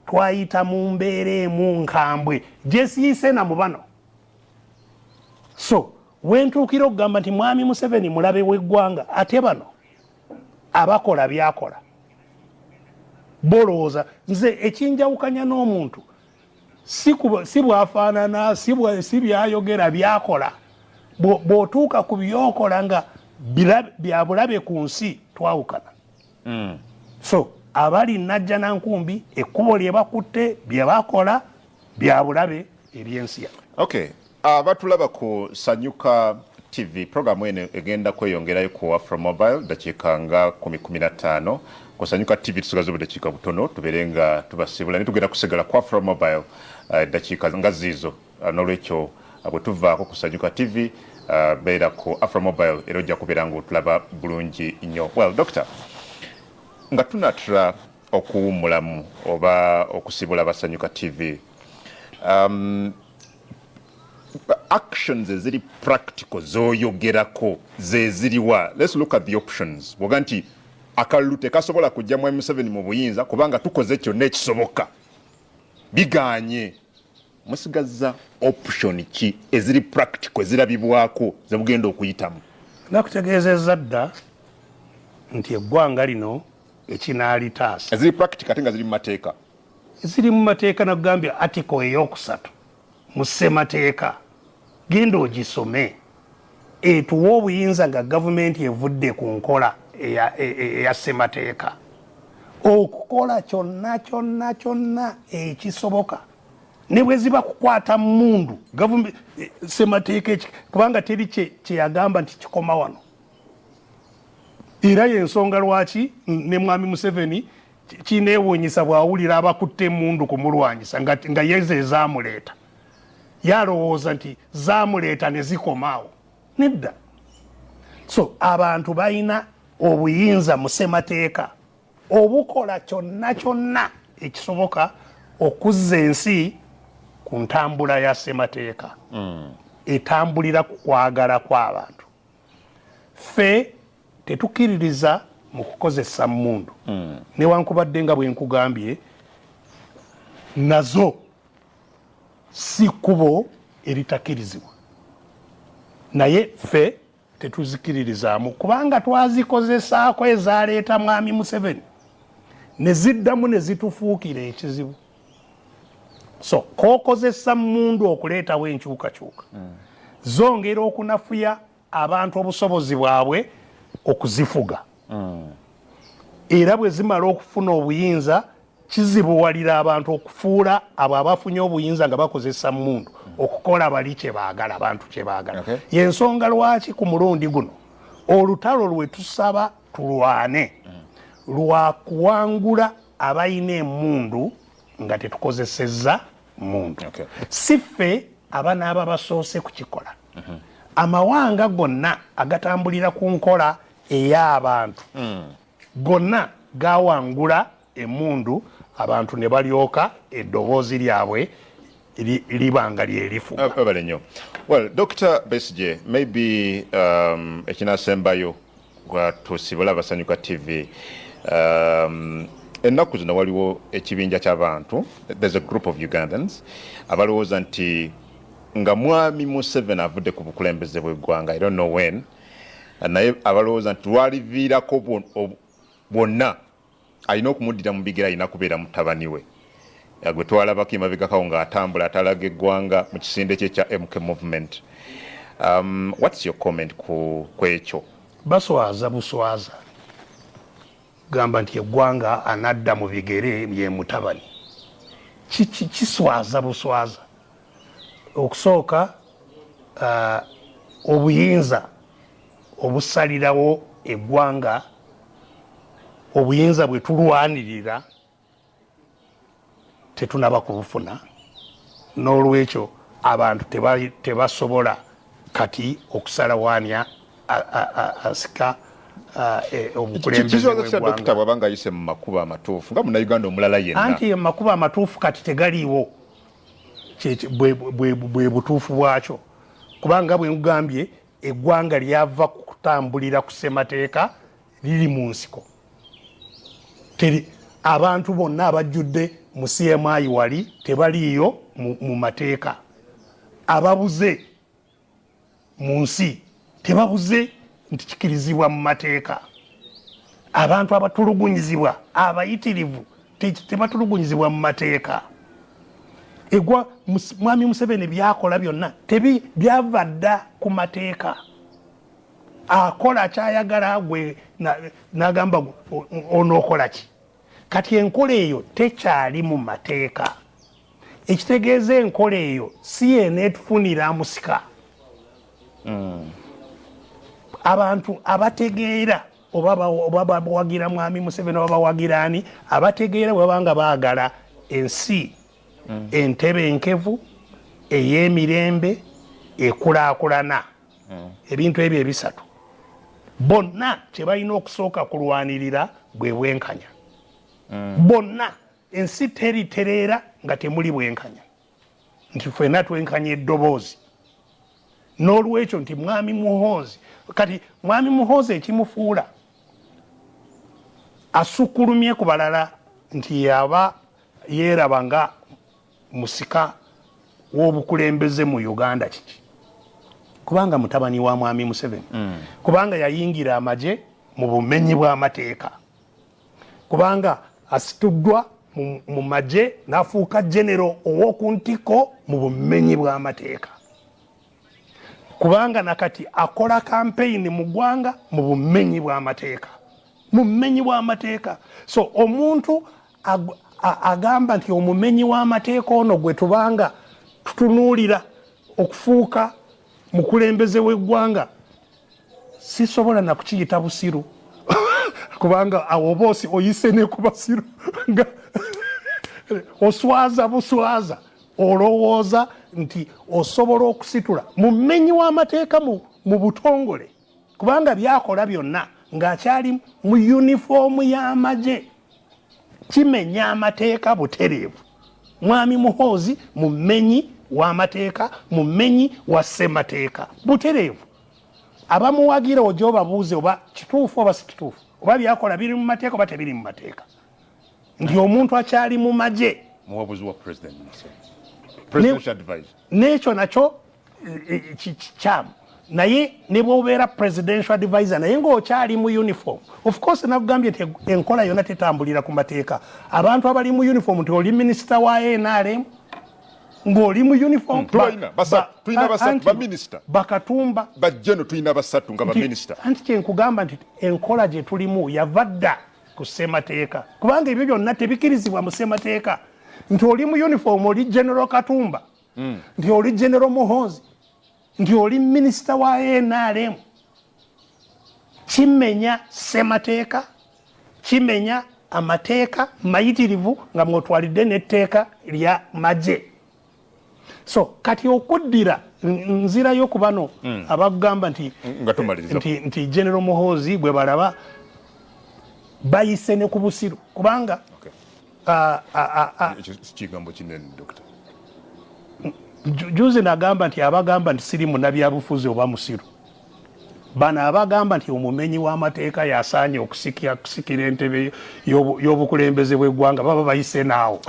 twayita mu mbeera emu nkambwe gyesiise na mu bano. So wentuukira okugamba nti mwami Museveni mulabe w'eggwanga, ate bano abakola byakola bolowooza nze ekinjawukanya n'omuntu si bwafaanana, si byayogera, byakola. Bw'otuuka ku byokola nga bya bulabe ku nsi, twawukana. So abali Najja Nankumbi, ekkubo lye bakutte, bye bakola bya bulabe ebyensi yaffe. Okay, abatulaba ku Sanyuka TV, programu eno egenda kweyongerayo ku Afro Mobile dakiika nga 15. Ku Sanyuka TV tusigaza obudakiika butono tubeere nga tubasibula, naye tugenda kusigala ku Afro Mobile dakiika nga ziizo. N'olwekyo bwe tuvaako ku Sanyuka TV, beera ku Afro Mobile era ojja kubeera nga otulaba bulungi nnyo. Well, doctor, nga tunatera okuwummulamu oba okusibula Basanyuka TV, actions eziri practical zoyogerako zeziriwa? Let's look at the options. Bwoga nti akalulu tekasobola kujja mu Museveni mu buyinza kubanga tukoze kyonna ekisoboka biganye, musigaza option ki eziri practical ezirabibwako zemugenda okuyitamu? Nakutegeezezza dda nti eggwanga lino ekinaalitaasa Eziri practical ate nga ziri mu mateeka. Ziri mu mateeka. Nakugambye article 3 mu ssemateeka, genda ogisome, etuwa obuyinza nga gavumenti evudde ku nkola eya ssemateeka okukola kyonna kyonna kyonna ekisoboka, ne bwe ziba kukwata mundu. Ssemateeka kubanga teri kyeyagamba nti kikoma wano. Era yensonga lwaki ne mwami Museveni kineewuunyisa bw'awulira abakutte emundu kumulwanyisa, nga yeze ezaamuleeta, yalowooza nti zaamuleeta ne zikomaawo. Nedda. So abantu balina obuyinza mu ssemateeka obukola kyonna kyonna ekisoboka okuzza ensi ku ntambula ya ssemateeka. Etambulira ku kwagala kw'abantu. Ffe tetukkiririza mu kukozesa mmundu, newankubadde nga bwe nkugambye nazo si kkubo eritakkirizibwa, naye ffe tetuzikiririzaamu kubanga twazikozesaako ezaleeta Mwami Museveni ne ziddamu ne zitufuukira ekizibu. So kokozesa mmundu okuleetawo enkyukakyuka, zongera okunafuya abantu obusobozi bwabwe okuzifuga, era bwe zimala okufuna obuyinza kizibuwalira abantu okufuula abo abafunye obuyinza nga bakozesa mmundu okukola bali kye baagala, abantu kye baagala. Yensonga lwaki ku mulundi guno olutalo lwe tusaba tulwane lwa kuwangula abalina emmundu nga tetukozesezza mmundu. Si ffe abanaaba basoose kukikola. Amawanga gonna agatambulira ku nkola ey'abantu gonna gawangula emmundu, abantu ne balyoka eddoboozi lyabwe libanga lyerifuga. Webale nnyo. Well, Dr Besigye, maybe ekinasembayo tusibula Abasanyuka TV, ennaku zino waliwo ekibinja ky'abantu, there's a group of Ugandans abalowooza nti nga Mwami Museveni avudde ku bukulembeze bw'eggwanga, I don't know when, naye abalowooza nti lwaliviirako bwonna alina okumuddira mu bigere alina kubeera mutabani we gwe twalabako emabegakawo ng'atambula atalaga eggwanga mu kisinde kye kya MK Movement. What's your comment ku ekyo? Baswaza buswaza gamba nti eggwanga anadda mu bigere ye mutabani. Kiswaza buswaza. Okusooka, obuyinza obusalirawo eggwanga, obuyinza bwe tulwanirira tetunaba kubufuna, n'olwekyo abantu tebasobola kati okusalawo ani asika obukulembeze bw'eggwanga. Bw'aba nga ayise mu makubo amatuufu nga Munnayuganda omulala yenna. Anti amakubo amatuufu kati tegaliiwo, bwe butuufu bwakyo, kubanga bwe nkugambye eggwanga lyava kutambulira ku ssemateeka, liri mu nsiko. Abantu bonna abajjudde mu CMI wali tebaliiyo mu mateeka. Ababuze mu nsi tebabuze nti kikirizibwa mu mateeka. Abantu abatulugunyizibwa abayitirivu tebatulugunyizibwa mu mateeka. Egwa Mwami Museveni byakola byonna byava dda ku mateeka. Akola kyayagala gwe n'agamba onookola ki. Kati enkola eyo tekyali mu mateeka. Ekitegeeza enkola eyo si yeneetufunira musika. Abantu abategeera oba bawagira Mwami Museveni oba bawagira ani, abategeera bwe baba nga baagala ensi entebenkevu ey'emirembe ekulaakulana, ebintu ebyo ebisatu bonna kye balina okusooka kulwanirira bwe bwenkanya. Bonna ensi teritereera nga temuli bwenkanya, nti ffenna twenkanya eddoboozi. N'olwekyo nti Mwami Muhoozi, kati Mwami Muhoozi ekimufuula asukkulumye ku balala nti yaba yeeraba nga musika w'obukulembeze mu Uganda kiki? Kubanga mutabani wa Mwami Museveni, kubanga yayingira amagye mu bumenyi bw'amateeka, kubanga asituddwa mu magye n'afuuka genero ow'oku ntikko mu bumenyi bw'amateeka, kubanga nakati akola kampeyini mu ggwanga mu bumenyi bw'amateeka, mumenyi w'amateeka. So omuntu agamba nti omumenyi w'amateeka ono gwe tubanga tutunuulira okufuuka mukulembeze w'eggwanga, sisobola nakukiyita busiru kubanga awo boosi oyise ne ku basiru nga oswaza buswaza. Olowooza nti osobola okusitula mumenyi w'amateeka mu butongole, kubanga byakola byonna ng'akyali mu yunifoomu y'amagye kimenya amateeka butereevu. Mwami Muhoozi mumenyi w'amateeka, mumenyi wa ssemateeka butereevu. Abamuwagira ojja obabuuze oba kituufu oba si kituufu, oba byakola biri mu mateeka oba tebiri mu mateeka, nti omuntu akyali mu magye muwabuzi wa President Museveni, presidential advisor. N'ekyo nakyo kikyamu. Naye ne bw'obeera presidential advisor naye ng'okyali mu uniform, of course nakugambye nti enkola yonna tetambulira ku mateeka. Abantu abali mu uniform, nti oli minisita wa NRM ng'oli mu uniform, Tubalina, basatu, tulina basatu, anti baminisita. Bakatumba. Bajjeno tulina basatu nga baminisita. Anti kyenkugamba nti enkola gye tulimu yava dda ku ssemateeka, kubanga ebyo byonna tebikirizibwa mu ssemateeka, nti oli mu uniform, oli General Katumba, nti oli General Muhoozi, nti oli minisita wa NRM. Kimenya ssemateeka, kimenya amateeka mayitirivu nga mwotwalidde n'etteeka lya magye. So kati okuddira nzirayo ku bano abagamba nti Nga tumaliriza. nti General Muhoozi bwe balaba bayise ne ku busiru, kubanga Ekyo si kigambo kinene, Dokita. Juzi nagamba nti abagamba nti siri munabyabufuzi oba musiru, bano abagamba nti omumenyi w'amateeka yasaanye okusikira entebe y'obukulembeze bw'eggwanga baba bayise naawo.